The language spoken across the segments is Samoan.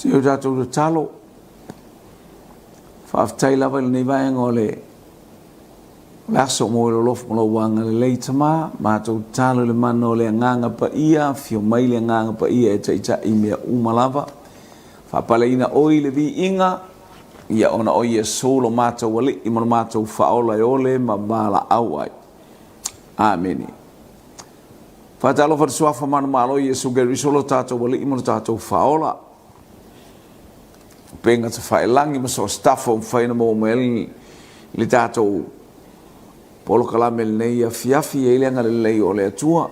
Se i o tatou tatalo. Faafetai lava i lenei vaega o le o le aso mo e lolofu ma lou agalelei Tama, matou tatalo i le mana o le Agaga Paia, afio mai le Agaga Paia e taitai i mea uma lava. Faapaleina oe i le viiga, ia ona o Iesu lo matou Alii ma lo matou Faaola e ole ma valaau ai. Amene. Faatalofa i le Suafa manumalo o Iesu Keriso lo tatou Alii ma lo tatou Faaola. Upega tafailagi ma so o se tafa ua mafai ona maua mai ai le tatou polokalame i lenei afiafi. E i ai le agalelei o le Atua.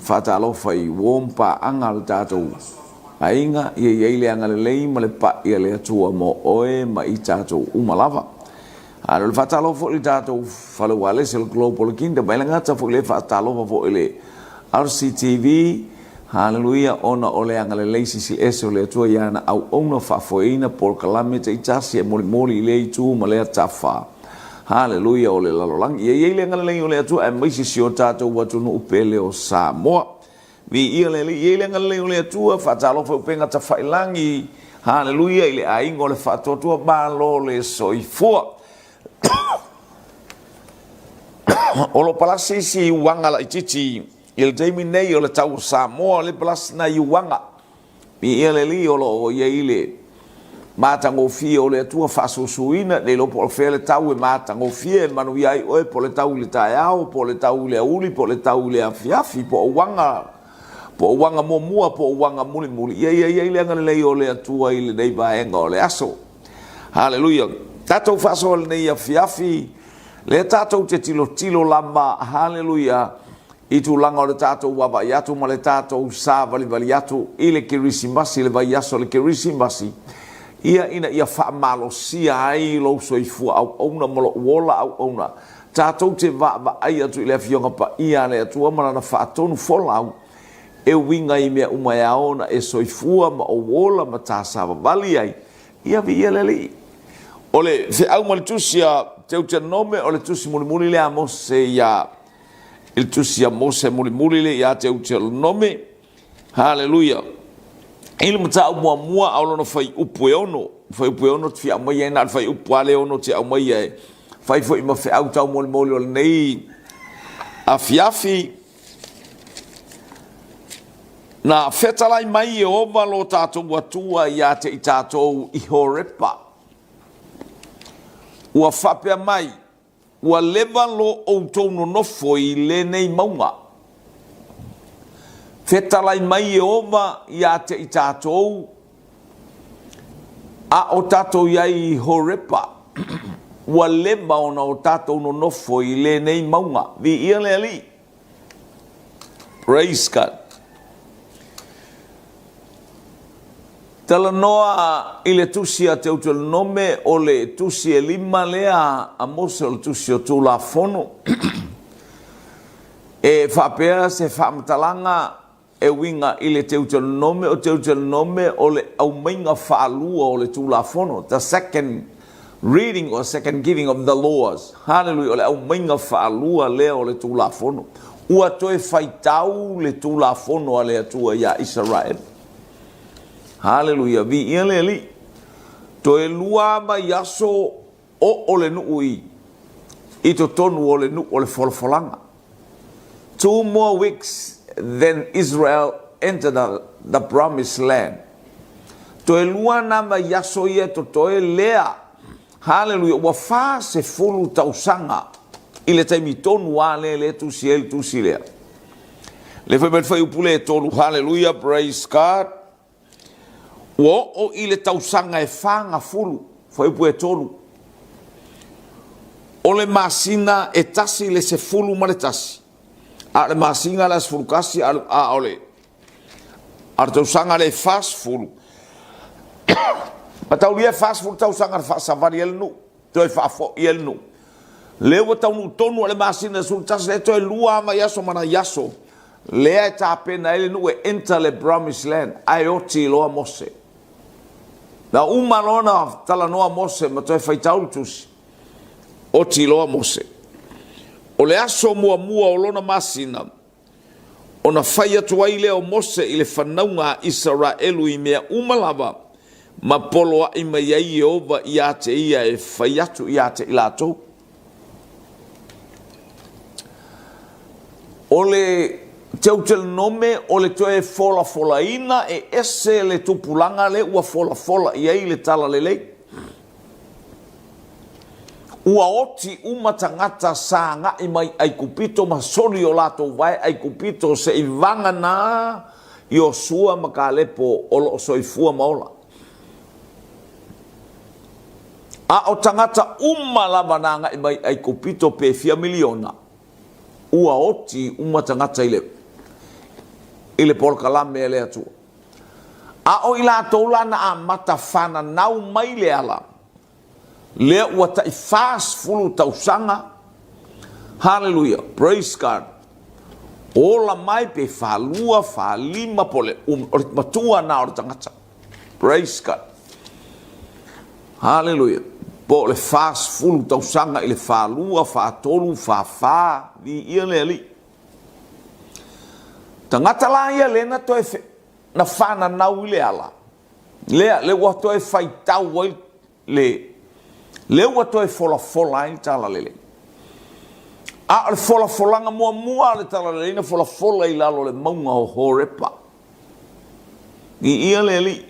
Faatalofa i uo ma paaga a le tatou aiga, ia i ai le agalelei ma le pai a le Atua mo oe ma i tatou uma lava. A o le faatalofa foi i le tatou fale ualesi o le Global Kingdom, e le gata foi i le faatalofa foi i le RCTV, haleluia, ona o le agalelei silisili ese o le Atua i ana auauna faafoeina polokalame taitasi e molimoli i lea itu ma lea tafa. Haleluia o le lalolagi. Ia i ai le agalelei o le Atua aemaise si o tatou atunuu pele o Samoa. Viia le Alii, i ai le agalelei o le Atua, faatalofa i upega tafailagi, haleluia, i le aiga o le faatuatua, malo le soifua. O lo o palasi isi uaga laitiiti i le taimi nei o le tau o Samoa, o le palasi nai uaga. Viia le Alii o lo o i ai le matagofie o le Atua faasusuina, le iloa po o fea le tau e matagofie e manuia ai oe, po o le tau i le taeao, po o le tau i le aoauli, po o le tau i le afiafi, po o uaga, po o uaga muamua, po o uaga mulimuli. Ia i ai le agalelei o le Atua i lenei vaega o le aso. Haleluia. Tatou faasoa i lenei afiafi, lea tatou te tilotilo lava, haleluia, i tulaga o le tatou vaavaai atu ma le tatou savalivali atu i le Kerisimasi, le vaiaso o le Kerisimasi, ia ina ia faamalosia ai lou soifua auauna ma lou ola auauna, tatou te vaavaai atu i le Afioga Paia a le Atua ma Lana faatonu folau e uiga i mea uma e ao ona e soifua ma ou ola ma ta savavali ai. Ia viia le Alii. O le feau ma le tusi a Teutenome, o le tusi mulimuli lea a Mose iā i le tusi a Mose mulimuli lea ia Teutelonome. Haleluia. I le mataupu muamua a o lona fuaiupu e ono, fuaiupu e ono te fia aumaia ai, na o le fuaiupu lava lea e ono te aumaia e fai foi ma feau taumolimoli o lenei afiafi. Na fetalai mai Ieova lo tatou Atua ia te i tatou i Horepa. Ua faapea mai, Ua leva lo outou nonofo i lenei mauga. Fetalai mai Ieova ia te i tatou, a o tatou i ai i Horepa, ua leva ona o tatou nonofo i lenei mauga. Viia le Alii. Praise God. Talanoa i le tusi a Teutelonome, o le tusi e lima lea a Mose o le tusi o Tulafono. E faapea se faamatalaga e uiga i le Teutelonome, o Teutelonome o le aumaiga faalua o le Tulafono, the second reading or second giving of the laws. Hallelujah, o le aumaiga faalua lea o le Tulafono. Ua toe faitau le Tulafono a le Atua iā Isaraelu. Haleluia, viia le Alii. Toe lua vaiaso oo le nuu i i totonu o le nuu o le folafolaga. Two more weeks then Israel entered the, the promised land. Toe lua na vaiaso ia totoe lea. Haleluia, ua 40 tausaga i le taimi tonu lava lea lea tusi ai le tusi lea. Le fai mai le fuaiupu lea e tolu, haleluia, praise God. Ua oo i le tausaga e 40, fuaiupu e tolu. O le masina e tasi le 11, a o le masina le 11, a o le a o le tausaga le 40. Mataulia e 40 tausaga na faasavali ai le nuu. toe faafoi ai le nuu. Lea ua taunuu tonu a le masina 11, lea toe lua lava vaiaso ma nai aso, lea e tapena ai le nuu e enter le promised land, ae oti loa Mose. Na uma loa na talanoa Mose ma toe faitau le tusi, oti loa Mose. O le aso muamua o lona masina, ona fai atu ai lea o Mose i le fanauga a Isaraelu i mea uma lava ma poloaʻi mai ai Ieova iā te ia e fai atu iā te i latou. O le Teutelnome o le toe folafolaina e ese le tupulaga lea ua folafola i ai le Talalelei. Ua oti uma tagata sa agai mai Aikupito ma soli o latou vae Aikupito se i vagana Iosua ma Kalepo o lo o soifua ma ola. A o tagata uma lava na agai mai Aikupito pe fia miliona, ua oti uma tagata i le i le polokalame a le Atua. A o i latou la na amata fananau mai le ala, lea ua tai 40 tausaga, hallelujah, praise God, ola mai pe falua, falima, po le umi, o le matua na o le tagata. Praise God. Hallelujah. Po o le 40 tausaga i le falua, fatolu, fafa, viia le Alii. Tagata la ia lea na toe na fananau i le ala, lea, lea ua toe faitau ai le, lea ua toe folafola ai le Talalelei. A o le folafolaga muamua a le Talalelei na folafola i lalo o le mauga o Horepa. Viia le Alii.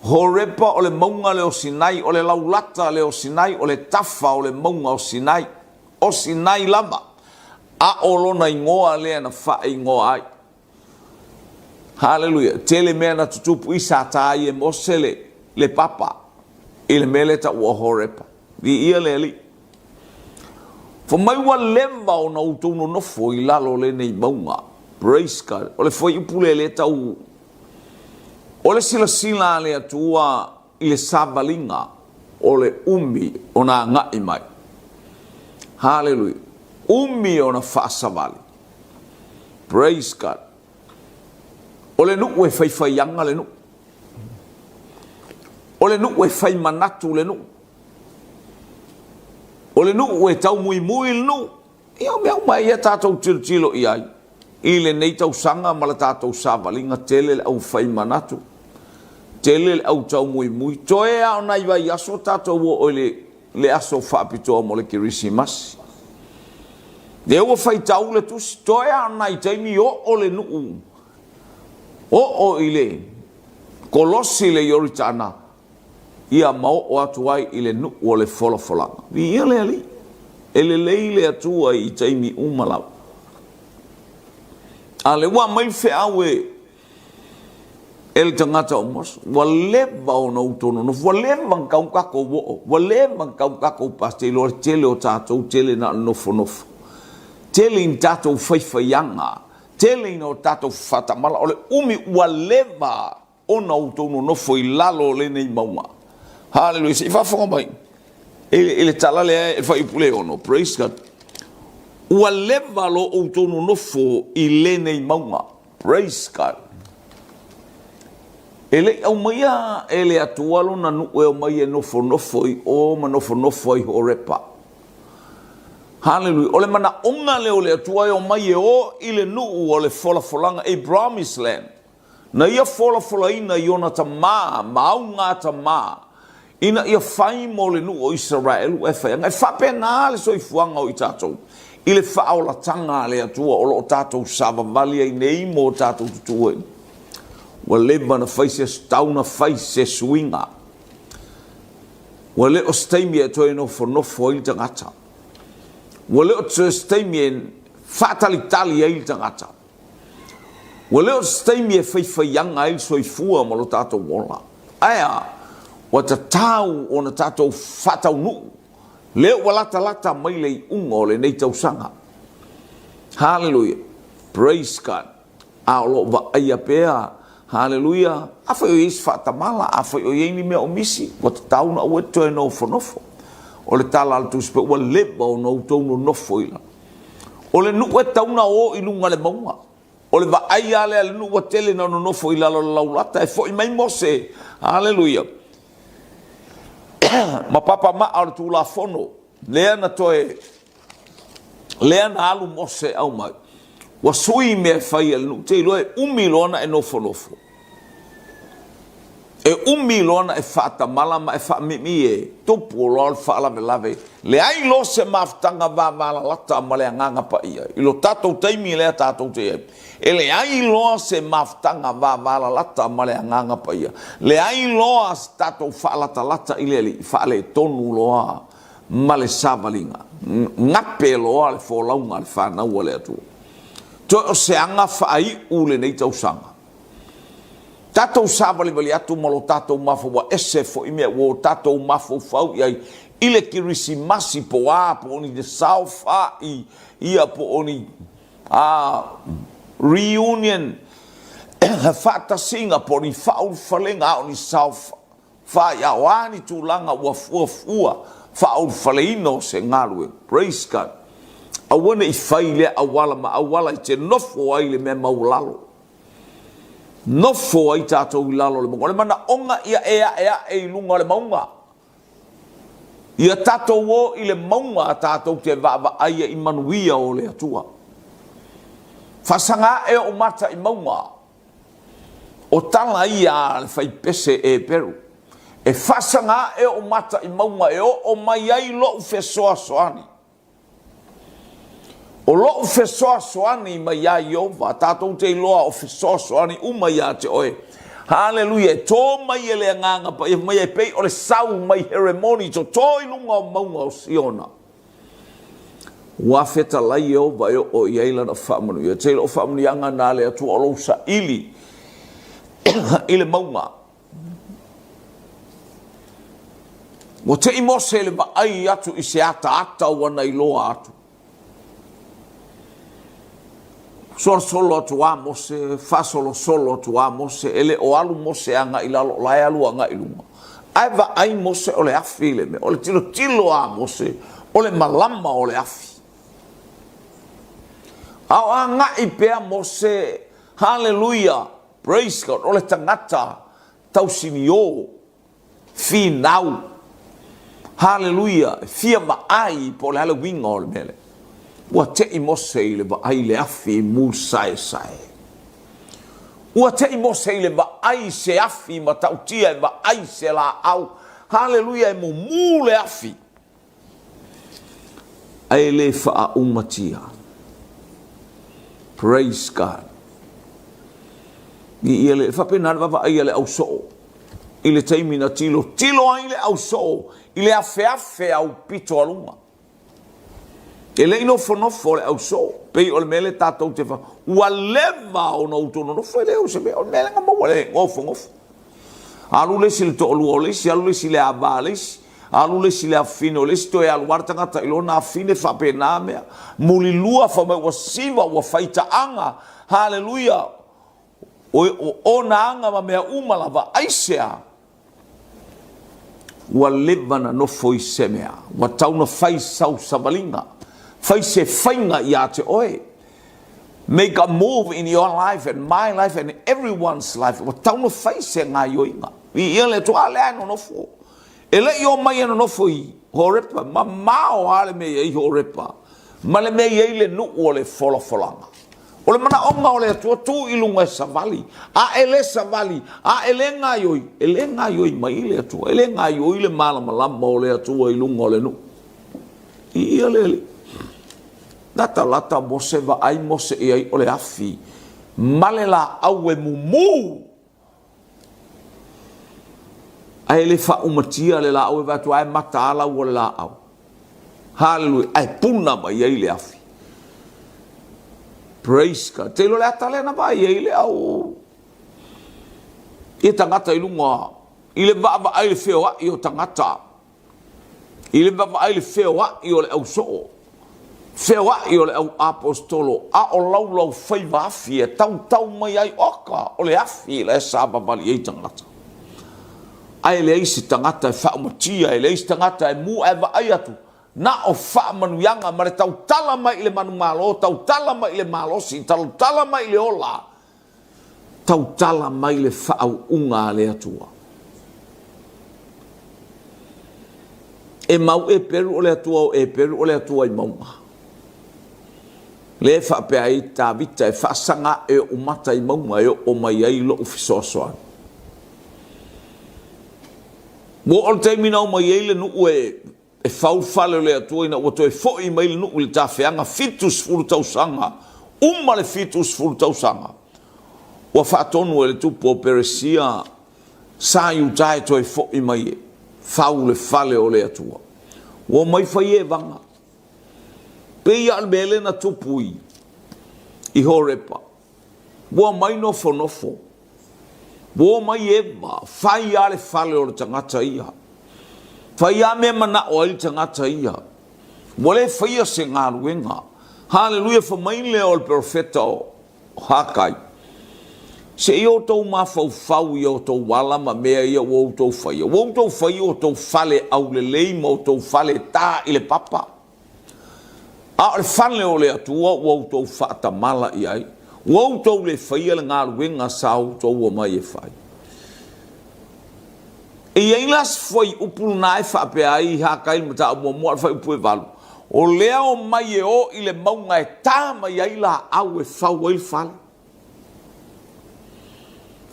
Horepa o le mauga lea o Sinai, o le laulata lea o Sinai, o le tafa o le mauga o Sinai. O Sinai lava, a o lona igoa lea na faaigoa ai. Haleluia. Tele mea na tutupu i sa ta ai e Mose le, le papa i le mea lea taua o Horepa. Viia le Alii. Fai mai ua leva ona outou nonofo i lalo o lenei mauga. Praise God. O le fuaiupu lea lea tau o le silasila a le Atua i le savaliga o le umi ona agai mai. Haleluia. Umi ona faasavali. Praise God. O le nuu e faifaiaga le nuu. O le nuu e fai manatu le nuu. O le nuu e taumuimui le nuu. Ia o mea uma ia tatou tilotilo i ai i lenei tausaga ma le tatou savaliga, tele le au fai manatu, tele le au taumuimui. Toe lava o nai vaiaso tatou oo i le, le aso faapitoa mo le Kerisimasi. Lea ua faitau le tusi, toe lava o nai taimi oo le nuu, oo i le kolosi le Ioritana, ia ma oo atu ai i le nuu o le folafolaga. Viia le Alii, e lelei le Atua i taimi uma lava. A lea ua aumai le feau e e le tagata o Mose, ua leva ona outou nonofo, ua leva ona tau tatou oo, ua leva ona tau tatou pastor, iloa le tele o tatou, tele na o le nofonofo, tele ina tatou faifaiaga, tele ina o tatou faatamala, o le umi ua leva ona outou nonofo i lalo o lenei mauga. Haleluia. Se i faafofoga mai i le tala lea e fuaiupu le 6. Praise God. Ua leva lo outou nonofo i lenei mauga. Praise God. E le i aumaia e le Atua lona nuu e omai e nofonofo i o ma nofonofo ai Horepa. Haleluia. O le manaoga lea o le Atua e omai e o i le nuu o le folafolaga, a promised land. Na ia folafolaina i ona tama ma augatama ina ia fai mo le nuu o Isaraelu e fai aga. E faapena le soifuaga o i tatou i le faaolataga a le Atua o lo o tatou savavali ai nei mo tatou tutuuaiga. Ua leva na fai se tau na fai se suiga. Ua le o se taimi e toe nofonofo ai le tagata. Ua le o se taimi e faatalitali ai le tagata. Ua le o se taimi e faifaiaga ai le soifua ma lo tatou ola. Ae a? Ua tatau ona tatou faataunuu lea ua latalata mai le iuga o lenei tausaga. Haleluia! Praise God! A o lo o vaaia pea, haleluia, afai o i ai se faatamala, afai o i ai ni mea o misi, ua tatau ona aua e te toe nofonofo. O le tala a le Tusi Paia, ua leva ona outou nonofo i lalo. O le nuu e tatau ona o i luga o le mauga. O le vaai lava lea a le nuu ua tele ina nonofo i lalo o le laulata e foi mai Mose. Haleluia. Ma papamaa o le Tulafono lea na toe lea na alu Mose e aumai. Ua sui mea e fai a le nuu. Te iloa e umi loa ona e nofonofo. E umi loa ona e faatamala ma e faamiimii e tupu loa le faalavelave. Leai loa se mafutaga vavalalata ma le Agaga Paia i lo tatou taimi lea tatou te i ai. E leai loa se mafutaga vavalalata ma le Agaga Paia. Leai loa se tatou faalatalata i le Alii, faaletonu loa ma le savaliga. Gape loa le folauga a le fanau a le Atua. Toe o se aga faaiu lenei tausaga. Tatou savalivali atu ma lo tatou mafaufau, ua ese foi mea ua o tatou mafaufau i ai i le Kerisimasi po o a, po o ni saofai, ia po o ni a, reunion, faatasiga, po o ni faaulufalega, a o ni saofai, a o a ni tulaga ua fuafua faaulufaleina o se galuega. Praise God. Aua ne i fai lea auala ma auala e te nofo ai i le mea maualalo. Nofo ai tatou i lalo o le mauga. O le manaoga ia e aeae i luga o le mauga. Ia tatou o i le mauga tatou te vaavaaia i manuia o le Atua. Faasaga ae ou mata i mauga. O tala ia a le faipese Eperu. E faasaga ae ou mata i mauga e oo mai ai lou fesoasoani. O lou fesoasoani mai iā Ieova, tatou te iloa o fesoasoani uma iā te oe. Haleluia! E tō mai e le Agaga Paia fai mai e pei o le sau mai Heremoni totō i luga o mauga o Siona. Ua fetalai Ieova e oo i ai lana faamanuia. Te iloa o faamanuiaga na a le Atua o lou saili i le mauga. Ua te i Mose i le vaai atu i se ataata ua na iloa atu. Solosolo atu a Mose, faasolosolo atu a Mose, e le o alu Mose agai i lalo, o la e alu agai i luga. Ae vaai Mose o le afi le mea, o le tilotilo a Mose, o le malama o le afi. A o agai pea Mose, haleluia, Praise God, o le tagata tausinio, finau, haleluia, e fia vaai po o le a le uiga o le mea lea. Ua te'i Mose i le vaai i le afi musaesae. Ua te'i Mose i le vaai i se afi matautia e vaai i se laau, haleluia, e mumu le afi. Ae le faaumatia. Praise God. I ia le faapena le vaavaai a le ausoo i le taimi na tilotilo ai le ausoo i le afeafe aupito a luga. E le i nofonofo le ausoo, pei o le mea lea tatou te fa, ua leva ona outou nonofo, e le o se mea, o le mea lea na maua le nofonofo. Alu le isi i le toalua o le isi, alu le isi i le ava a le isi, alu le isi i le afafine o le isi, toe alu lava le tagata i lona afine, faapena mea. Mulilua fai mai ua siva, ua fai taaga, haleluia, o ona aga ma mea uma lava, aisea? Ua leva na nofo i se mea, ua tau na fai sau savaliga, fai se faiga ia te oe. Make a move in your life and my life and everyone's life. Ua tau na fai se gaioiga. Viia le Atua, a lea e nonofo. E le i omai e nonofo i Horepa, mamao lava le mea i ai Horepa, ma le mea i ai le nuu o le folafolaga. O le manaoga o le Atua, tu i luga e savali. A e le savali, a e le gaioi, e le gaioi mai le Atua, e le gaioi le malamalama o le Atua i luga o le nuu. Viia le Alii. Latalata Mose, vaai Mose i ai o le afi ma le laau e mumu, ae le faaumatia le laau e vaai atu ae mataala ua le laau. Haleluia, ae puna mai ai le afi. Praise God. Te ilo le ata lea na vaai ai le au i tagata i luga i le vaavaai le feoai o tagata. I le vaavaai i le feoai o le au soo, feoai o le au aposetolo, a o laulau faiva afi e tautau mai ai, oka, o le afi la e savavali ai tagata. Ae leai se tagata e faaumatia, e leai se tagata e mu ae vaai atu, na o faamanuiaga ma le tautala mai i le manumalo, tautala mai i le malosi, tautala mai i le ola, tautala mai le faauuga a le Atua. E mau Eperu o le Atua o Eperu o le Atua i mauga. Lea e faapea ai Tavita e faasaga ae ou mata i mauga e oo mai ai lou fesoasoani. Ua oo le taimi na omai ai le nuu e e fau le fale o le Atua ina ua toe foi mai le nuu i le tafeaga 70 tausaga, uma le 70 tausaga, ua faatonu e le tupu o Peresia sa Iuta e toe foi mai e fau le fale o le Atua. Ua omai fai evaga. Pei lava o le mea lea na tupu i Horepa. Ua omai nofonofo. Ua omai eva, fai lava le fale o le tagata ia. Fai lava mea manao ai le tagata ia. Ua le faia se galuega. Haleluia, fai mai lea o le perofeta o Hakai, Se i outou mafaufau i outou ala ma mea ia ua outou faia. Ua outou faia outou fale aulelei ma outou fale ta i le papa. A o le fale o le Atua ua outou faatamala i ai, ua outou le faia le galuega sa outou omai e fai. E i ai la si fuaiupu lena e faapea ai i Hakai le mataupu muamua a le fuaiupu e 8, O lea omai e o i le mauga e ta mai ai laau e fau ai le fale.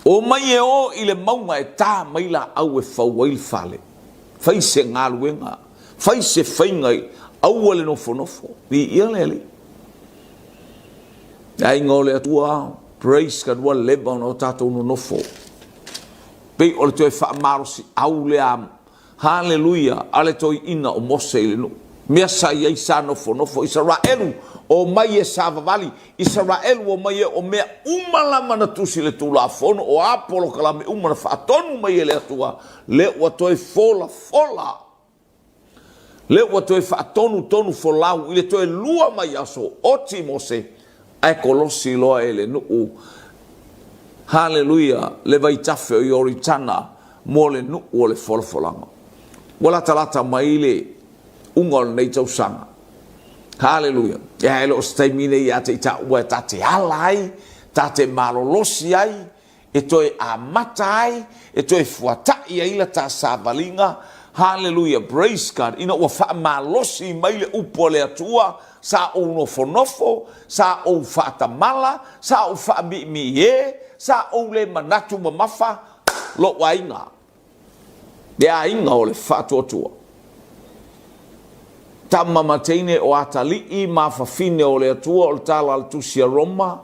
Omai e o i le mauga e ta mai laau e fau ai le fale. Fai se galuega, fai se faiga, aua le nofonofo. Viia le Alii. Le aiga o le Atua, praise God, ua leva ona o tatou nonofo. Pei o le toe faamalosiau lea Haleluia! A le toeaina o Mose i le nuu. Mea sa i ai sa nofonofo Isaraelu, omai e savavali, Isaraelu omai e o mea uma lava na tusi i le Tulafono, o a polokalame uma na faatonu mai e le Atua, lea ua toe folafola. Lea ua toe faatonutonu folau i le toe lua vaiaso, oti Mose, ae kolosi loa e le nuu, haleluia, le vaitafe o Ioritana mo le nuu o le folafolaga. Ua latalata mai le uga o lenei tausaga. Haleluia. Ia e le o se taimi nei ia te i taua e ta te ala ai, ta te malolosi ai, e toe amata ai, e toe fuata'i ai la ta savaliga, Haleluia, praise God, ina ua faamalosi mai le upu a le Atua, sa ou nofonofo, sa ou faatamala, sa ou faamiimii e, sa ou le manatu mamafa, lou aiga, le aiga o le faatuatua. Tama ma teine o atalii ma fafine o le Atua o le tala a le Tusi a Roma,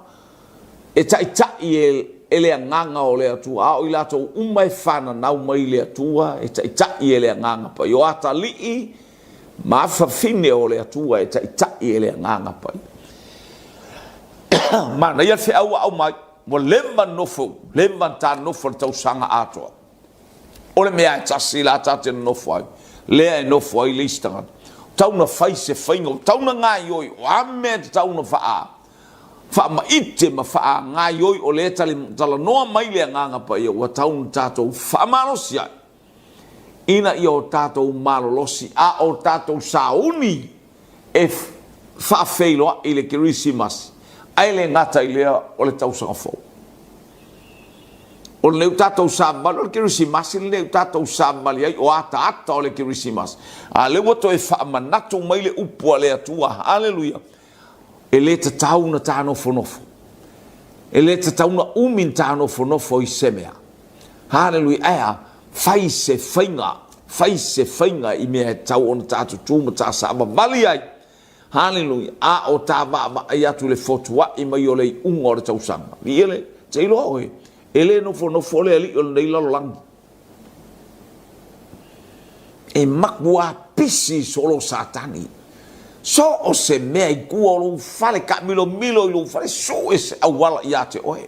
e taitai e le Agaga o le Atua, a o i latou uma e fananau mai i le Atua, e taitai e le Agaga Paia. O atalii ma fafine o le Atua e taitai e le Agaga Paia. Manaia le feau a aumai, ua leva nofo, leva ta nofo le tausaga atoa. O le mea e tasi la ta te nonofo ai, lea e nofo ai le isi tagata. Tau na fai se faiga, tau na gaioi, o a mea e tatau na faa, faamaite ma faagaioi o lea e talanoa mai le Agaga Paia ua tatau ona tatou faamalosi ai ina ia o tatou malolosi a o tatou sauni e faafeiloai le Kerisimasi ae le gata i lea o le tausaga fou. O lenei ua tatou savavali, o le Kerisimasi lenei ua tatou savavali ai, o ataata o le Kerisimasi. A lea ua toe faamanatu mai le upu a le Atua, haleluia, E le tatau ona ta nofonofo. E le tatau ona umi ona ta nofonofo i se mea. Haleluia. Ae a? Fai se faiga. Fai se faiga i mea e tatau ona ta tutū ma ta savavali ai. Haleluia. A o ta vaavaai atu i le fotua'i mai o le iuga o le tausaga. Viia le, te iloa oe, e le nofonofo le alii o lenei lalolagi. E makuā pisi solo Satani. So o se mea i tua o lou fale, taamilomilo i lou fale, sue se auala ia te oe.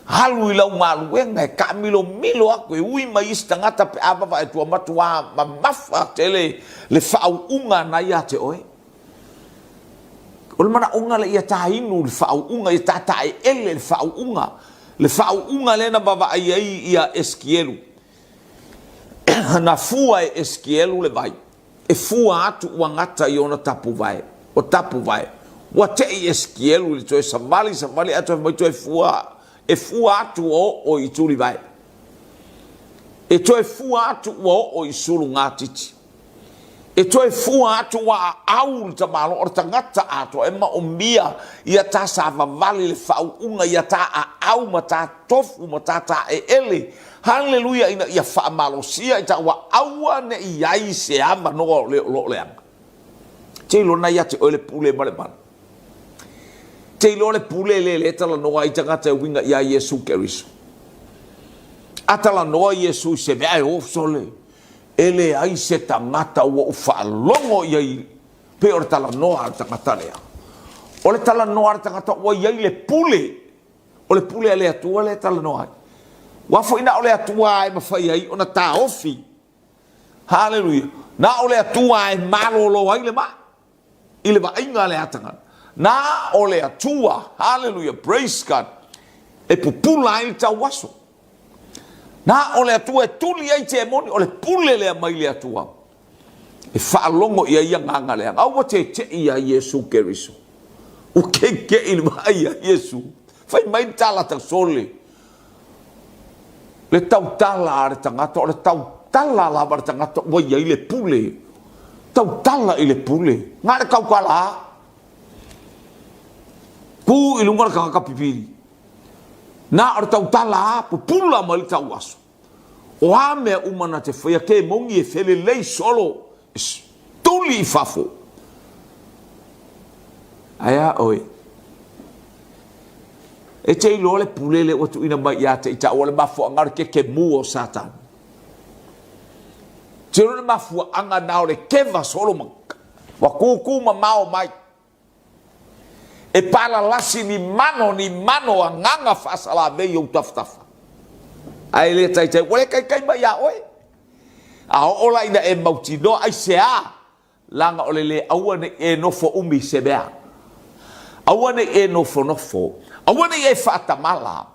Alu i lau galuega e taamilomilo atu e ui mai isi tagata pe a vavae tua matuā mamafa tele le faauuga na ia te oe. O le manaoga lea ia ta inu le faauuga, ia ta taeele le faauuga. Le faauuga lea na vaavaai ai ia Esikielu. Na fua e Esikielu le vai, e fua atu ua gata i ona tapuvae. O tapuvae. Ua tei Esikielu i le toe savali, savali ae toe fai mai toe fua, e fua atu ua oo i tulivae. E toe fua atu ua oo i sulugatiti. E toe fua atu ua aau le tamaloa o le tagata atoa e maomia ia ta savavali le faauuga ia ta aau ma ta tofu ma ta taeele. Haleluia ina ia faamalosia i taua aua ne i ai se avanoa o le o lo o leaga. Te iloa na ia te oe le pule ma le mana. Te iloa le pule le le talanoa ai tagata e uiga ia Iesu Keriso. A talanoa Iesu i se mea e sole, e leai se tagata ua ou faalogo i ai pei o le talanoa a le tagata lea. O le talanoa a le tagata ua i ai le pule, o le pule a le Atua lea e talanoa ai. Aua foi na o le Atua lava e mafai ai ona taofi. Haleluia! Na o le Atua lava e malolo ai le mai i le vaaiga a le atagana. Na o le Atua, haleluia, praise God, e pupula ai le tauaso. Na o le Atua e tuli ai temoni, o le pule lea mai le Atua. E faalogo i ai agaga leaga. Aua tete'i ia Iesu Keriso. Ua keke'i le vaai ia Iesu. Fai mai le tala tausole. Le tautala a le tagata, o le tautala lava a le tagata ua i ai le pule. Tautala i le pule. Na le tautala a. Ku i luga le tagata pipili. Na o le tautala a, pupula mai le tauaso. O a mea uma na te faia, ke moni e felelei solo, e tuli i fafo. Ae a oe? E te iloa le pule lea ua tuuina mai ia te i taua le mafuaaga o le kekemū o Satani. Te iloa le mafuaaga na o le keva solo ma ua kūkū mamao mai. E palalasi ni mano ni mano agaga faasalavei i ou tafatafa. Ae le taitai, ua le taitai mai iā oe. A oo la ina e mautinoa, aisea? Leaga o le le aua ne i e nofo umi i se mea. Aua ne i e nofonofo. Aua ne i e faatamala.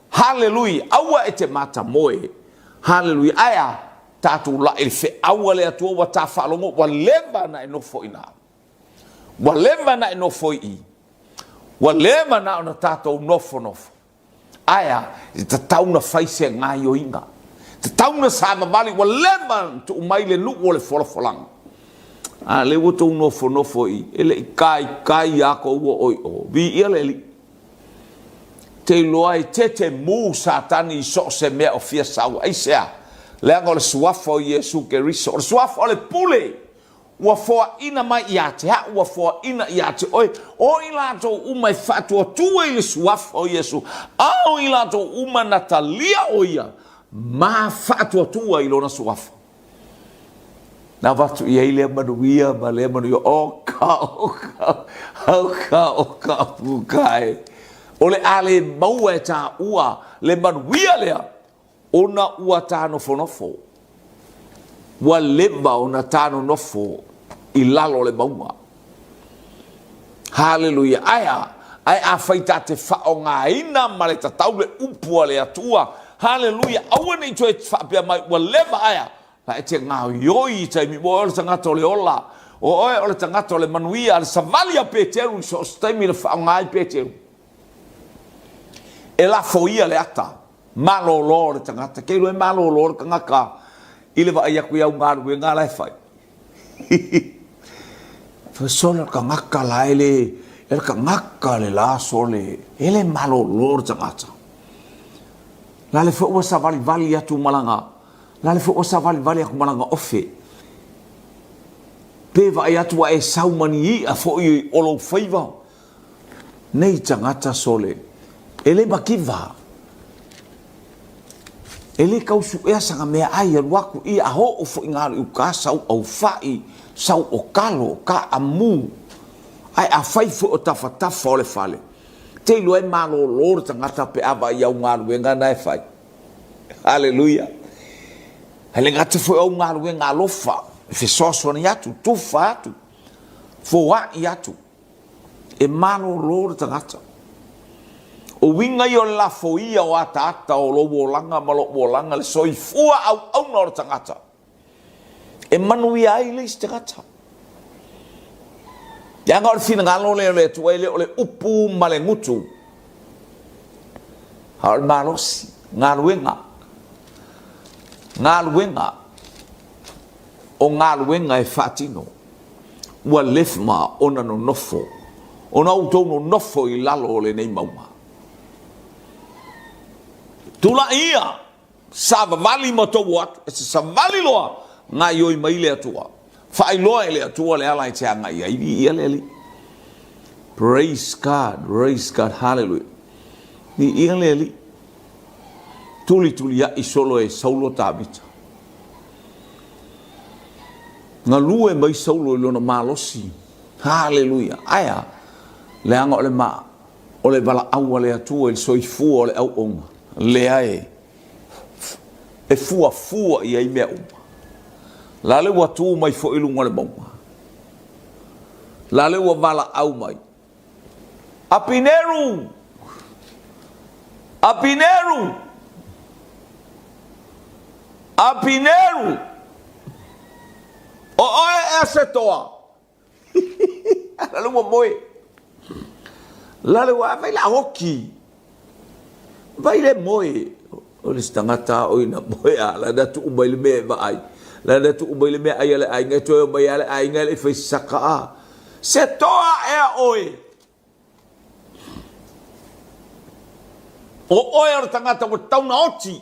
Haleluia! Aua e te matamoe. Haleluia! Ae a? Tatou lai i le feau a le Atua ua ta faalogo ua leva ona e nofo i ina. Ua leva ona e nofo i i. Ua leva na ona tatou nofonofo. Ae a? E tatau ona fai se gaioiga. Tatau ona savavali, ua leva ona tuu mai le nuu o le folafolaga. A lea ua tou nofonofo i i, e le i kaikai a kou oo i o. Viia le Alii. Te iloa e tetemu Satani i so o se mea o fia sau. Aisea? Leaga o le Suafa o Iesu Keriso, o le Suafa o le pule Ua foaina mai ia te au, ua foaina ia te oe, o i latou uma e faatuatua i le Suafa o Iesu, a o i latou uma na talia o ia ma faatuatua i lona Suafa. Na avatu i ai lea manuia ma lea manuia, o ka, o ka, o ka, o ka puka e. O le a le maua e tāua le manuia lea, Ona ua ta nofonofo, ua leva ona ta nonofo i lalo o le mauga. Haleluia! Ae a? Ae afai ta te faaaogaina ma le tatau le upu a le Atua, haleluia, aua ne i toe faapea mai ua leva, ae a? La e te gaoioi i taimi, ua oe o le tagata o le ola, o oe o le tagata o le manuia, le savali a Peteru i so o se taimi na faaaoga ai Peteru. E lafoia le ata, Malolo le tagata. Ke iloa e malolo le tagata i le vaai atu i au galuega la e fai. Fai sole o le tagata la e le, e le tagata le la sole, e le malolo le tagata. La le foi ua savalivali atu ma lana, la le foi ua savalivali atu ma lana ofe. Pe vaai atu ua e sau ma ni i'a foi o lou faiva, Nei tagata sole, e le makiva, e le tau suʻea sana meaai e alu atu ia a oo foi ina alu i uka sau aufaʻi, sau o kalo, ka amu, ae afai foi o tafatafa o le fale, te iloa e malolo le tagata pe a vaai i au galuega na e fai. Haleluia! E le gata foi o au galuega alofa, e fesoasoani atu, tufa atu, foai atu. E malolo le tagata. O uiga ia o le lafoia o ataata o lou olaga ma lo'u olaga, le soifua auauna o le tagata, e manuia ai le isi tagata. Leaga o le finagalo lea o le Atua e le o le upu ma le gutu, a o le malosi, galuega, galuega, o galuega e faatino. Ua leva ona nonofo, ona outou nonofo i lalo o lenei mauga. Tulai ia! Savavali ma tou o atu, e te savali loa, gaoioi mai le Atua. Faailoa e le Atua le ala e te agai ai, viia le Alii. Praise God, praise God, hallelujah. Viia le Alii. Tulituliai solo e Saulo Tavita. Galue mai Saulo i lona malosi. Hallelujah. Ae a? Leaga o le ma, o le valaau a le Atua i le soifua o le auauna, lea e, e fuafua i ai mea uma. La le ua tu mai foi i luga o le mauga. La le ua valaau mai. Apineru! Apineru! Apineru! O oe ea se toa? La le ua moe. La le ua vai la oki. Vai le moe. O le isi tagata o ina moe a la na tuu mai le mea e vaai. La na tuu mai le mea ai a le aiga e toe o mai a le aiga e le i fai saka a. Se toa ea oe. O oe o le tagata ua tatau ona oti.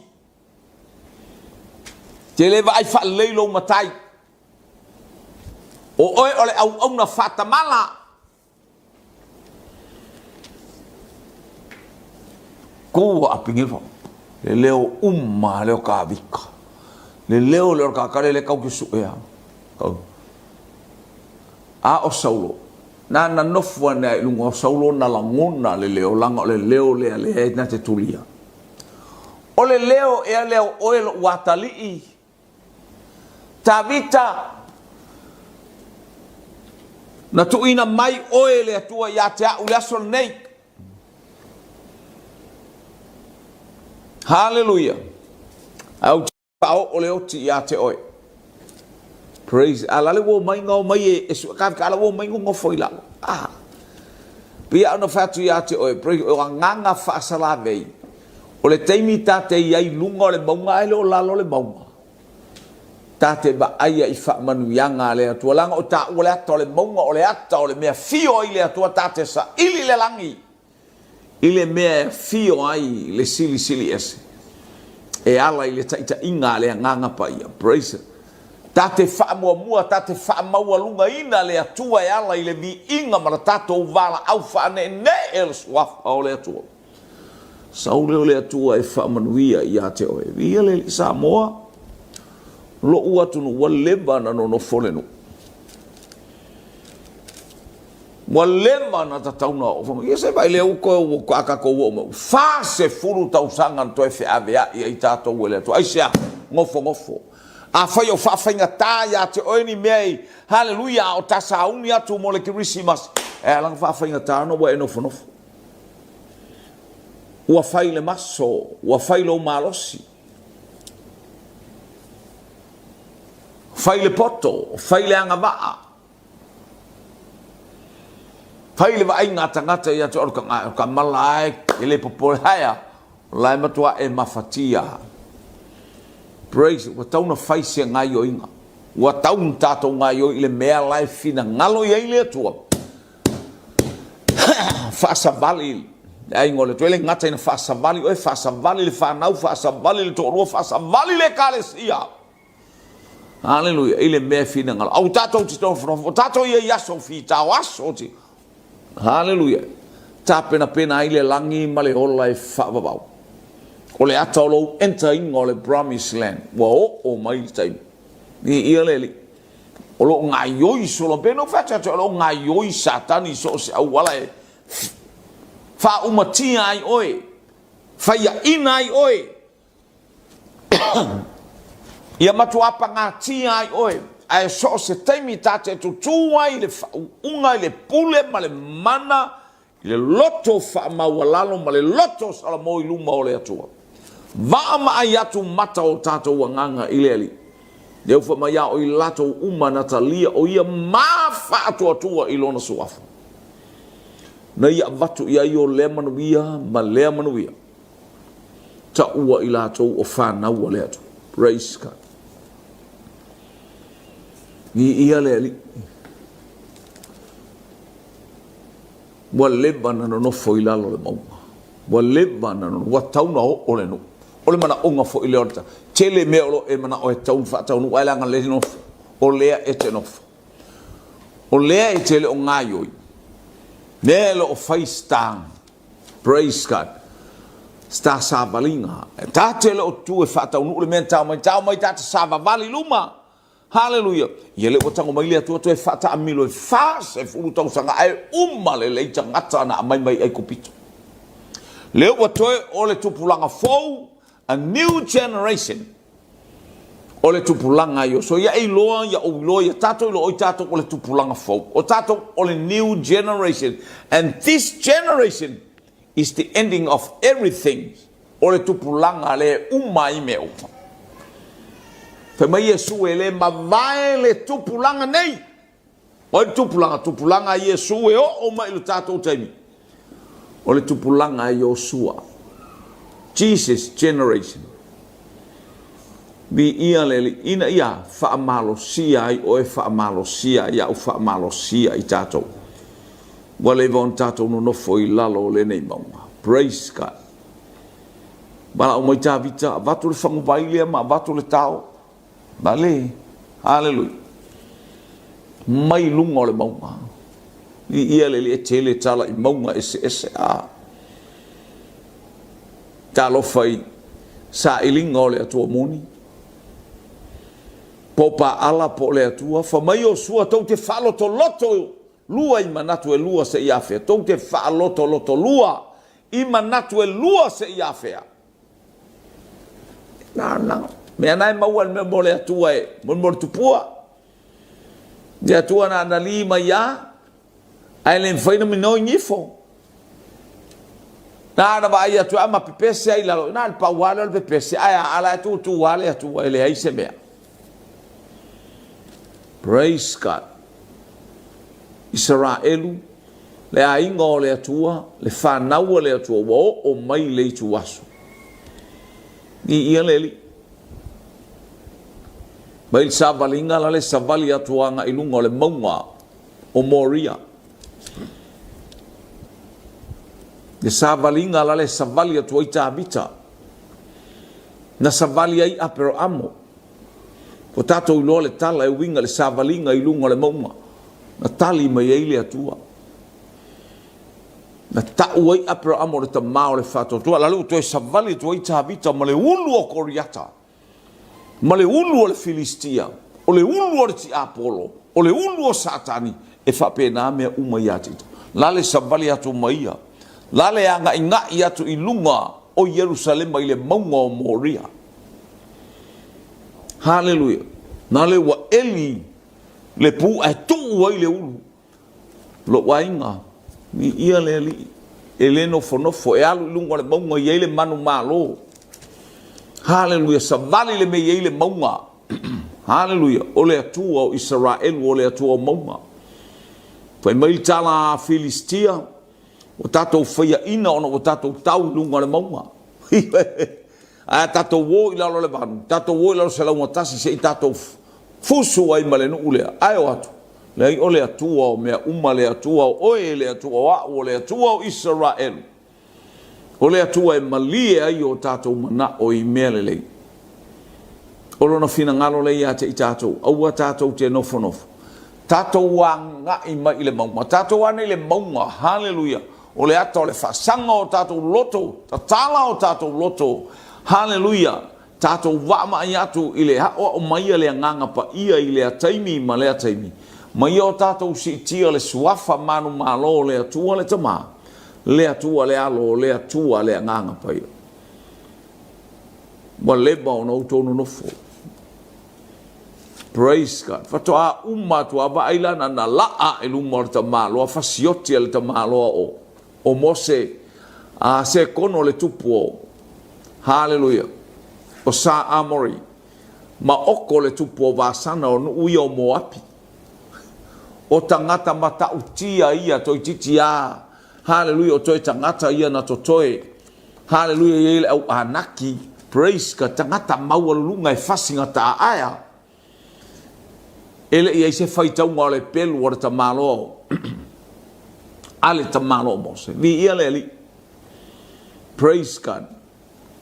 Te le vaai faalelei lou matai. O oe o le auauna faatamala. Kua a pingefa. Le leo uma leo ka vika. Le leo leo ka kare le kau ke suea. Kau. A o Saulo. Na na nofo ane ai lunga o Saulo na lagona le leo langa o le leo lea lea e na te tulia. O le leo ea lea o oe lo'u atalii Tavita, na tuuina mai oe e le Atua ia te a'u i le aso lenei. Haleluia! Ae ou te faaoo le oti ia te oe. Praise. A la le ua omai nga omai e, e sue ka la ua omai nonofo i lalo. Ah. Pei ona fai atu ia te oe, praise, o agaga faasalavei. O le taimi ta te i ai i luga o le mauga ae le o lalo o le mauga, ta te vaaia i faamanuiaga a le Atua, leaga o taua le ata o le mauga, o le ata o le mea fio ai le Atua, ta te saili le lagi i le mea e afio ai le Silisili Ese e ala i le taitaiga a le Agaga Paia. Praise. Ta te faamuamua, ta te faamaualugaina le Atua e ala i le viiga ma le tatou valaau faaneenee o le Suafa o le Atua. Sau lea o le Atua e faamanuia ia te oe. Viia le Alii Samoa, lo'u atunuu ua leva na nonofo le nuu. Ua leva na tatau na oo. Ia se vaai lea ua toe ua a tatou oo mai. 40 tausaga na toe feaveai ai tatou e le Atua. Aisea? Nofonofo. Afai o faafaigata ia te oe ni mea i, haleluia, a o ta sauni atu mo le Kerisimasi, e ala ona faafaigata ona ua e nofonofo. Ua fai le maso, ua fai lou malosi. Fai le poto, fai le agavaa. Fai le vaaiga a tagata ia te oe, o ka mala e, e le popole ae a, o la e matua e mafatia. Praise, ua tau na fai se gaioiga. Ua tau na tatou gaioi i le mea la e finagalo i ai le Atua. Faasavali le aiga o le Atua. E le gata ina faasavali oe, faasavali le fanau, faasavali le toalua, faasavali le ekalesia. Haleluia, i le mea e finagalo. Aua tatou te nofonofo, o tatou ia i aso fita, o aso te... Haleluia. Tapenapena ai le lagi ma le ola e faavavau. O le ata o lou enter inga o le promised land. Ua oo mai le taimi. Viia le Alii. O lo o gaioi solo, pe no fai atu o lo o gaioi Satani i so o se auala e faaumatia ai oe, faiaina ai oe, ia matuā pagatia ai oe, ae so o se taimi ta te tutū ai i le faauuga i le pule ma le mana I le loto faamaualalo ma le loto salamo i luma o le Atua. Vaavaai atu mata o tatou agaga i le Alii. Lea ua fai mai a o i latou uma na talia o ia ma faatuatua i lona suafa. Na ia avatu i ai o lea manuia ma lea manuia. Taua i latou o fanau a le Atua. Praise God. Viia le Alii. Ua leva ona nonofo i lalo o le mauga. Ua leva ona nonofo. Ua tatau ona oo le nuu. O le manaoga foi lea o le tele mea o lo o e manao e tatau ona faataunuu ae leaga le nofo, o lea e te nofo. O lea e te le o gaioi, lea e le o fai star, praise God, star savaliga. E ta te le o tu e faataunuu le mea na tao mai, tao mai ta te savavali i luma. Haleluia! Ia lea ua tago mai le Atua toe faataamilo e 40 tausaga ae uma lelei tagata na aumai mai Aikupito. Lea ua toe o le tupulaga fou, a new generation, o le tupulaga a Iosua. Ia e iloa, ia ou iloa, ia tatou iloa, oi tatou o le tupulaga fou. O tatou o le new generation. And this generation is the ending of everything. O le tupulaga lea e uma ai mea uma. Fai mai Iesu e le mavae le tupulaga nei. O ai le tupulaga? Tupulaga a Iesu e oo mai i lo tatou taimi. O le tupulaga a Iosua. Jesus generation. Viia le Alii ina ia faamalosia ai oe, faamalosia ai au, faamalosia i tatou. Ua leva ona tatou nonofo i lalo o lenei mauga. Praise God. Valaau mai Tavita, avatu le faguvai lea ma avatu le tao. Vale. Haleluia. Mai luga o le mauga. Viia le Alii e tele tala i mauga eseese. A. Talofa i sailiga o le Atua moni. Po paala po o le Atua. Fa mai Iosua tou te faalotoloto lua i manatu e lua seia afea. Tou te faalotoloto lua i manatu e lua seia afea. Na, na, mea na e maua le mea mo le Atua e, mo mo le tupua. Le Atua na na li mai ia, ae le mafai na minoi nifo. Na na vaai atu a ma pepese ai lalo, na le pau lava lea o le pepese, ae a ala e tutu lava le Atua e leai se mea. Praise God. Isaraelu, le aiga o le Atua, le fanau a le Atua, ua oo mai le ituaso. Viia le Alii. Mai le savaliga la le savali atu agai i luga o le mauga o Moria. Le savaliga la le savali atu ai Tavita. Na savali ai Aperoamo. Ua tatou iloa le tala e uiga i le savaliga i luga o le mauga na tali mai ai le Atua. Na tau ai Aperahama o le tama o le faatuatua. La lea ua toe savali atu ai Tavita ma le ulu o Koriata, ma le ulu o le Filistia, o le ulu o le tiapolo, o le ulu o Satani, e faapena mea uma ia te ia. La le savali atu ma ia, la le aga'iga'i atu i luga o Ierusalema i le mauga o Moria. Haleluia! Na lea ua eli le pu ae tuu ai le ulu. Lou aiga, viia le Alii, e le nofonofo, e alu i luga o le mauga e i ai le manumalo. Haleluia! Savali le mea e i ai le mauga. Haleluia! O le Atua o Isaraelu, o le Atua o mauga. Fai mai le tala a Filistia, Ua tatou faiaina ona ua tatou tau i luga o le mauga. Ae a tatou o i lalo o le vanu, tatou o i lalo o le 101 se i tatou fusu ai ma le nuu lea, ae o atu, leai o le Atua o mea uma, le Atua o oe, le Atua o au, o le Atua o Isaraelu, o le Atua e malie ai o tatou manao i mea lelei. O lona finagalo lea ia te i tatou, aua tatou te nofonofo. Tatou agai mai i le mauga. Tatou ane i le mauga, haleluia, o le ata o le faasaga o tatou loto, tatala o tatou loto, haleluia, tatou vaavaai atu i le aoao mai a le Agaga Paia i lea taimi ma lea taimi, ma ia o tatou siitia le Suafa manumalo o le Atua le Tama, le Atua le Alo, le Atua le Agaga Paia. Ua leva ona outou nonofo. Praise God. Faatoa uma atu a vaai la na na laa i luma o le tamaloa fasioti a le tamaloa o o Mose a se kono le tupu o Hallelujah o Sa Amori ma oko le tupu o Vasana o nuu ia o Moapi o tagata matautia ia toeititi a Hallelujah o toe tagata ia na totoe Haleluia i ai le au Anaki. Praise God. Tagata maualuluga e fasigata aea. E le i ai se faitauga o le pelu o le tamaloa a le tamaloa o Mose. Viia le Alii. Praise God.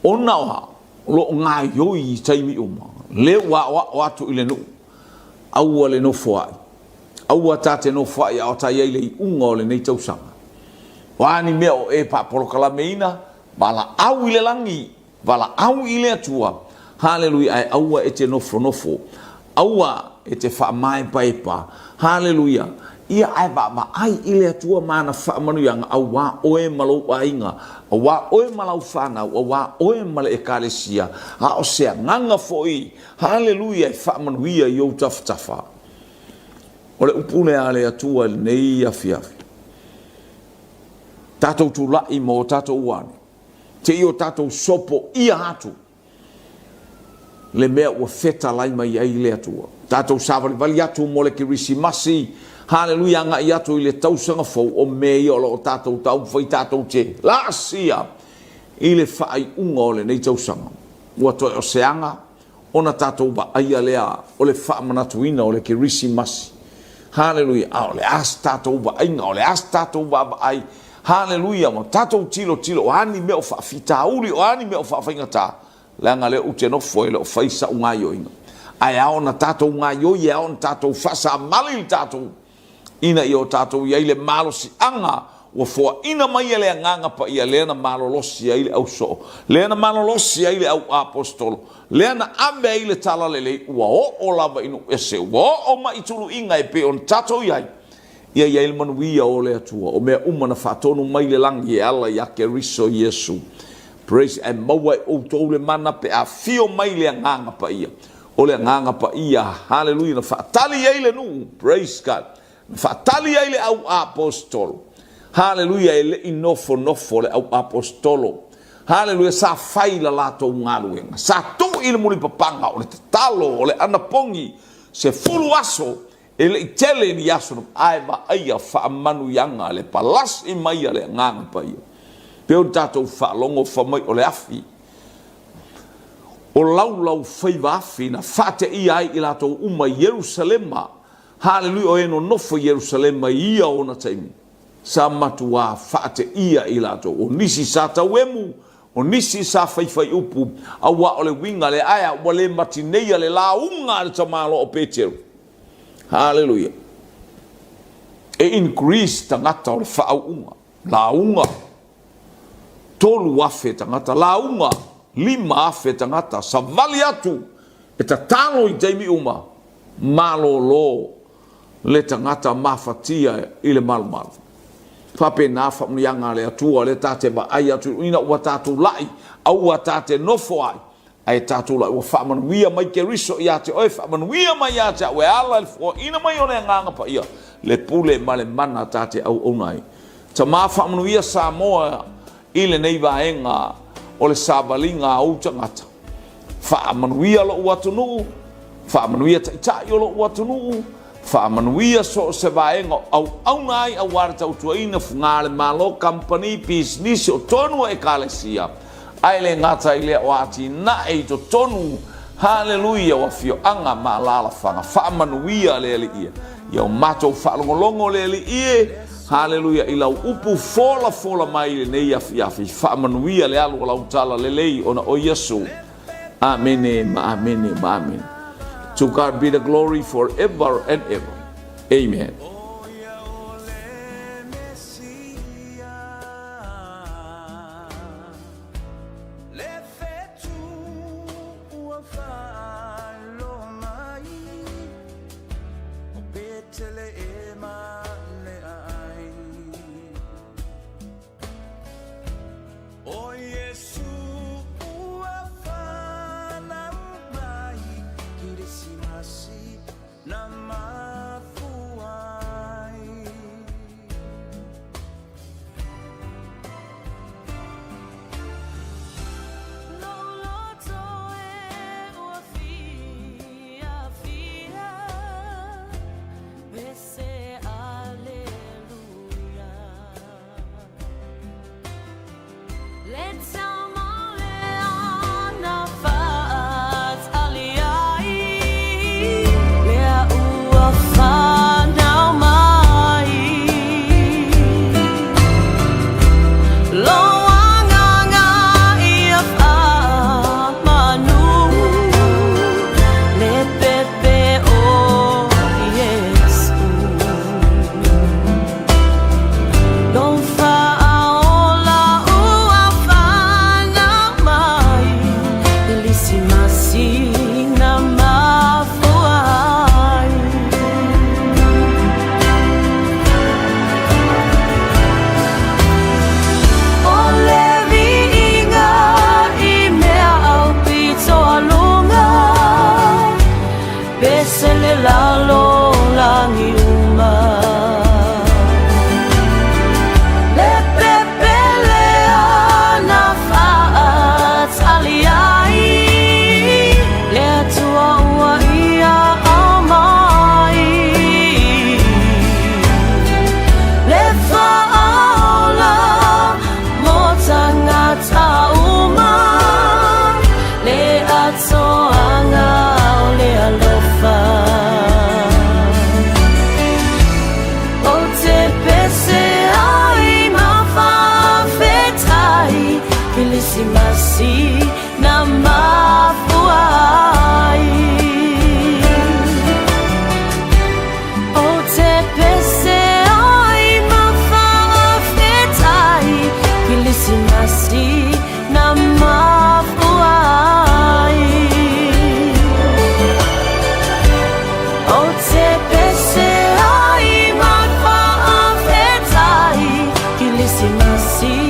Ona o a? O lo o gaoioi i taimi uma, lea ua aoao atu i le nuu, aua le nofoai, aua ta te nofoai a o ta i ai le iuga o lenei tausaga. O a ni mea o e paapolokalameina, valaau i le lagi, valaau i le Atua, haleluia, ae aua e te nofonofo, aua e te faamaepaepa, haleluia, ia ae vaavaai i le Atua ma ana faamanuiaga auā oe ma lou aiga, auā oe ma lau fanau, auā oe ma le Ekalesia, a o se agaga foi, haleluia, e faamanuia i ou tafatafa. O le upu lea a le Atua i lenei afiafi, tatou tulai ma o tatou ane, te i o tatou sopoia atu le mea ua fetalai mai ai le Atua. Tatou savalivali atu mo le Kerisimasi, haleluia, agai atu i le tausaga fou, o mea ia o lo o tatou taumafai tatou te laasia i le faaiuga o lenei tausaga. Ua toe o se aga ona tatou vaaia lea o le faamanatuina o le Kerisimasi. Haleluia! A o le a se tatou vaaiga, o le a se tatou vaavaai, haleluia, ma tatou tilotilo, o a ni mea o faafitauli, o a ni mea o faafaigata, leaga lea ou te nofo e le o fai sa'u gaioiga. Ae ao ona tatou gaioi, e ao ona tatou faasamali le tatou ina ia o tatou i ai le malosiaga ua foaina mai e le Agaga Paia lea na malolosi ai le ausoo, lea na malolosi ai le auaposetolo, lea na ave ai le talalelei, ua oo lava i nuu ese, ua oo mai i tuluiga e pei ona tatou i ai, ia i ai le manuia o le Atua, o mea uma na faatonu mai le lagi e ala ia Keriso Iesu. Praise, ae maua e outou le mana pe a afio mai le Agaga Paia. O le Agaga Paia, haleluia, na faatali ai le nuu, praise God, na faatali ai le auaposetolo, haleluia, e le i nofonofo le auaposetolo, haleluia, sa fai la latou galuega, sa tuu i le mulipapaga, o le tatalo, o le anapogi, 10 aso, e le i tele ni aso, ae vaaia faamanuiaga le palasi mai a le Agaga Paia. Pei ona tatou faalogo fai mai o le afi, O laulaufaiva afi na faateia ai i latou uma i Ierusalema. Haleluia, o e nonofo i Ierusalema i ia ona taimi, sa matuā faateia i latou. O nisi sa tauemu, o nisi sa faifaiupu, auā o le uiga lea, ae a ua le matineia le lauga a le tamaloa o Peteru. Haleluia. E increase tagata o le faauuga, lauga. 3,000 tagata, lauga 5,000 tagata, savali atu e tatalo i taimi uma, malolo le tagata mafatia i le malumalu. Faapena faamanuiaga a le Atua lea ta te vaai atu ina ua tatou lai, aua ta te nofo ai, ae tatou lai ua faamanuia mai Keriso ia te oe, faamanuia mai ia te au e ala i le foaina mai o le Agaga Paia, le pule ma le mana ta te auauna ai. Tama faamanuia Samoa i lenei vaega o le savaliga a ou tagata. Faamanuia lou atunuu, faamanuia taitai o lou atunuu, faamanuia so o se vaega o auauna ai aua le tautuaina fuga a le Malo, kamupani, pisinisi o tonu o Ekalesia, ae le gata i lea o atinae i totonu, haleluia, o afioaga ma alaalafaga. Faamanuia le Alii e, ia o matou faalogologo le Alii e, haleluia, i lau upu folafola mai i lenei afiafi. Faamanuia le alu o lau tala lelei ona o Iesu. Amene ma amene ma amene. To God be the glory forever and ever. Amen. Kerisimasi.